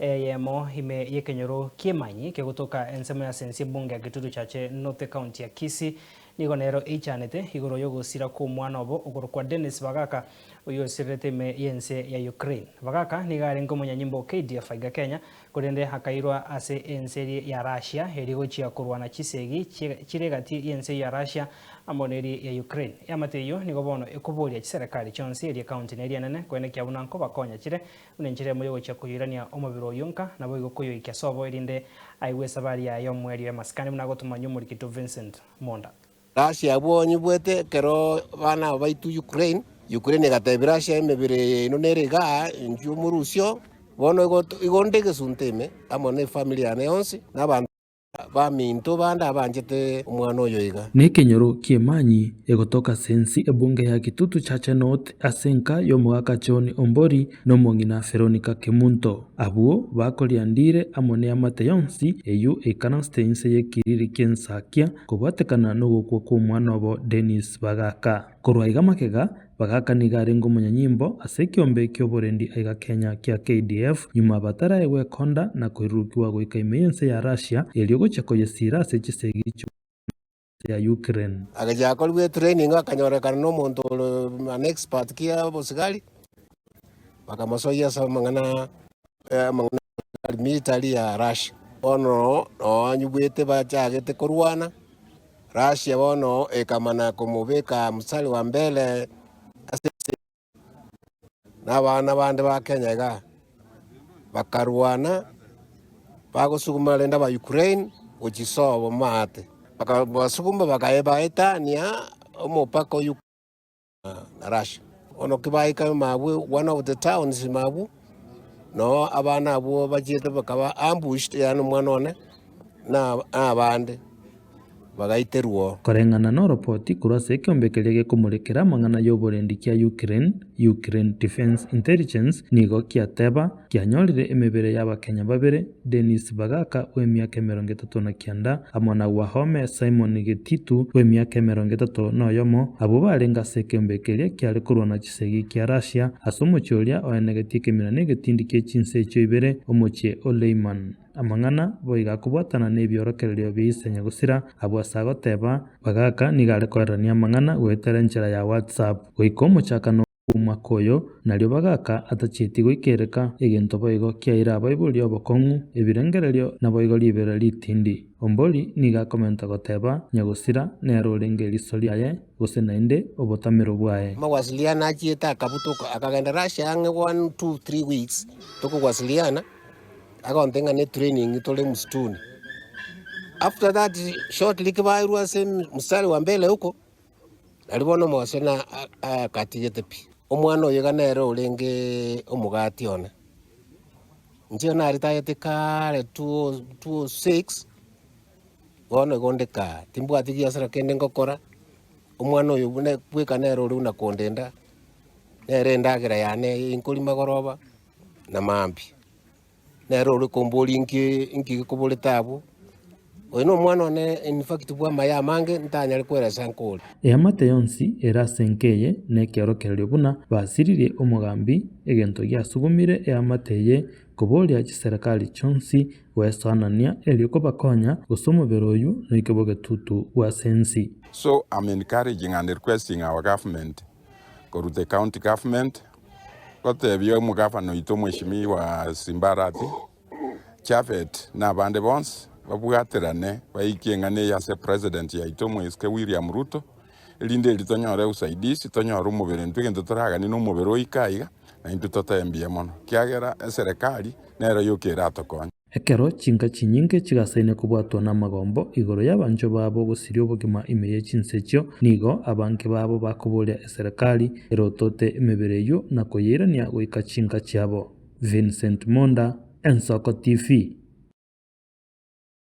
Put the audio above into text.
Eyemo ime y'ekenyoro ki'emanyi kegotoka ensemo ya Sensi ebunge ya Gitutu Chache North ecounty ya Kisii nigo nero eichanete igoro y'ogosira kw'omwana obo okorokwa Dennis Bagaka oyio osirerete ime y'ense ya Ukraine. Bagaka nigo arenge omonyanyimbo o KDF aiga Kenya korende akairwa ase ense eria ya Russia erio gochia korwana chisegi chire egati y'ense eyio ya Russia amo neria ya Ukraine. Eamate eyio nigo bono ekoboria chiserekari chionsi eria ecounty neria enene koenekia buna nkobakonya chire Buna enchera emo y'ogochia koyoirania omobere oyio nka, naboigo koyoikia sobo, erinde aigwe esabari yaye y'omoerio y'amasikani buna agotomanywa omorikito Vincent Monda. Russia abwo onyigwete ekero abana aba baitwa Ukraine, Ukraine egatebia Russia emebere yaino nere igaa inchuo morusio, bono igo igo nde egesunte ime amo ne efamiri yane yonsi na abanto. Baminto bande abanchete omwana oyo iga. Nekenyoro ki'emanyi egotoka ase ense ebunge ya Kitutu Chache North ase enka y'omogaka John Ombori na omong'ina Veronica Kemunto. Abwo bakoriandire amo neamate yonsi eyio eikaransete inse y'ekiriri ki'ensakia kobwatekana nogokwa kw'omwana obo Dennis Bagaka. Korwa iga magega, Bagaka nigo arenge omonyanyimbo ase ekeombe ki'oborendi aiga Kenya kia KDF, nyuma bataraegwa ekonda na koirurukigwa goika ime y'ense ya Russia erio gochia koyesiira ase chisegi chi'ense ya Ukraine. Agachia akorigwa etraining akanyorekana nomonto ore an expert ki obosigari, bakamosoyia ase amang'ana amang'ana military ya Russia. Bono noanyigwete bachagete korwana. Russia bono ekamana komobeka mstari wa mbele ase esegi na abana bande ba Kenya igaa bakarwana bagosuguma rende aba Ukraine gochia sobo maate, bakabasuguma bakaebaetania omopaka o Ukraine na Russia. Bono ki baika mabwe one of the towns mabwo, noo abana abwo bachiete bakaba ambushed yaani omwana one na abande bagaiterwa oo. Koreng'ana noropoti korwa ase ekeombe keria gekomorekera amang'ana y'oborendi kia Ukraine, Ukraine Defence Intelligence, nigo kiateba kianyorire emebere y'Abakenya babere, Denis Bagaka bw'emiaka 39 amo na Wahome Simon Getitu bw'emiaka 31, abwo barenge ase ekeombe keria kiare korwana chisegi kia Russia ase omochie oria oenegetie ekemira na egetindi gie chinse echio ibere, omochie o Lyman. Amang'ana boigo akobwatana nebiorokererio bia ise nyagosira, abwo ase agoteba, Bagaka nigo are koererania amang'ana goetera enchera ya WhatsApp goika omochakano Omwaka oyo nario bagaka atachieti goikereka, egento boigo kiaire abaibori obokong'u, ebirengererio, naboigo ribero ritindi. Ombori nigo akomenta goteba, Nyagosira nere orenge eriso riaye, gose naende obotamero bwaye. Amawasiliano achiete akabutoka akagenda Russia ang'e one, two, three weeks tokowasiliana, agontebia ng'a ne training tore msituni. After that shortly kibairwe ase mstari wa mbele huko. Aria bono Mose na akatigete pi. Omwana oyo iga nere orenge omogati one. Inche naritayete kare 2006, bono igo onde kaa, timbwati giasara kende ngokora, omwana oyo buna bweka nere ore buna kondenda, nere endagera yane inkorima magoroba na mambia. Nere ore komboria inki inki gekoborete abwo, oyo nomwana one in fact bw'amaya amange ntanyare kweresa nkore. Eamate yonsi ere ase enka eye nekeorokererio buna basiririe omogambi, egento giasugumire eamate eye koboria chiserekari chionsi goesoanania erio kobakonya gose omobere oyio noike bogetutu bw'ase ensi. So I'm encouraging and requesting our government korwa the county government Gotebia omogavana oito Mweshimiwa Simba Arati, Japhet na abande bonsi babwaterane baikie eng'ana eye ase president yaito Omweisike William Ruto, erinde erio tonyore usaidizi, tonyore omobere intwe egento toraganie na omobere oike aiga, na intwe totoe mbuya mono, ekiagera eserekari nero yoka eratokonye. Ekero chinka chinyinge chigasaine kobwatwa namagombo igoro y'abanchwa babo gosiria obogima ime ye chinse echio, nigo abange babo bakoboria eserekari erotote emebere eyio na koyeirania goika chinka chiabo. Vincent Monda, Ensoko TV.